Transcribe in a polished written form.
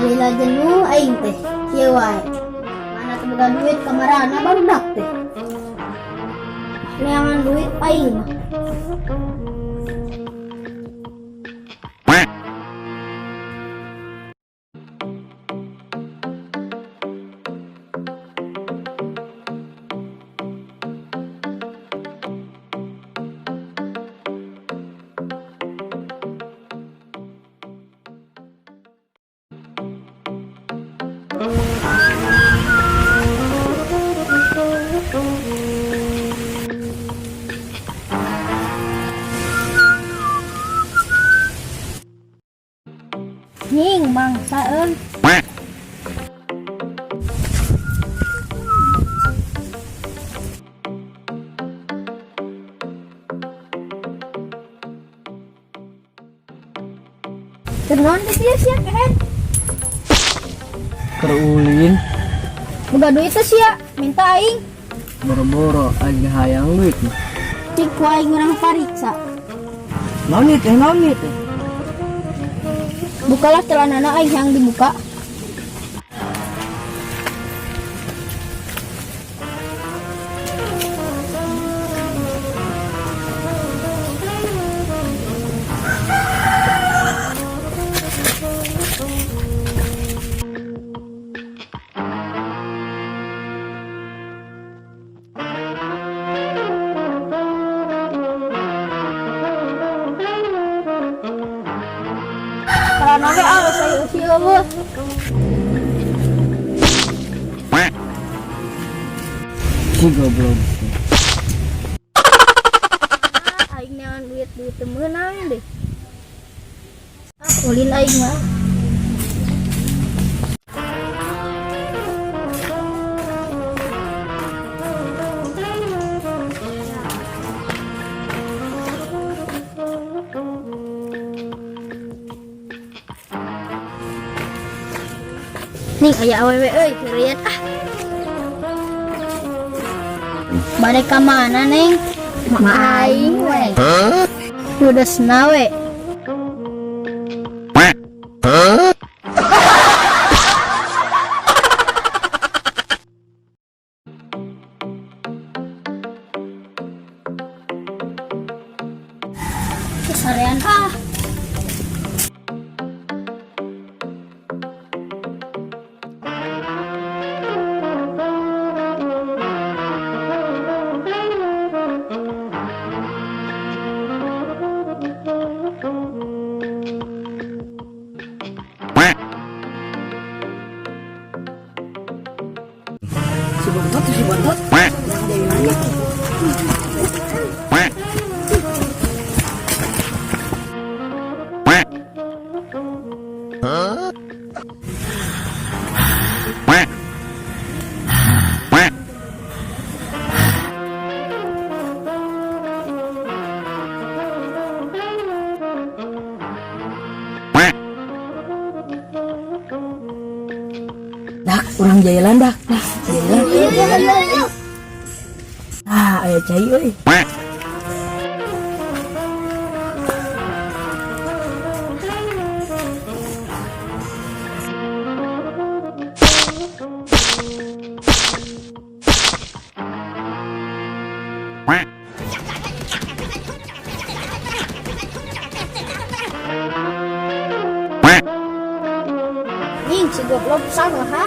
Lila jenuh aing teh, kieu wae. Mana teu boga duit kamarana barudak teh. Neangan duit aing mah. Nying mangsa euy. Keur naon di dieu sia, kehed? Keur ulin. Boga duit teh sia, minta aing. Boro-boro aja hayang duit mah. Cik ku aing urang pariksa. Naon ieu teh, naon ieu teh? Bukalah celanana aing yang dibuka. Celana we ah, saya usia eueuh. Si goblok. Ah, aing neangan duit duit teu meunang deh. Ah, ulin aing mah. Ning aya awewe euy, heureuyan ah. Bade ka mana, Neng? Ma aing we. Ludesna we. Kesarean ah. Si bontot, si bontot. Dak, urang jalan dak. Dah, jalan. Ah, aya cai euy. Nying si goblok sama ha.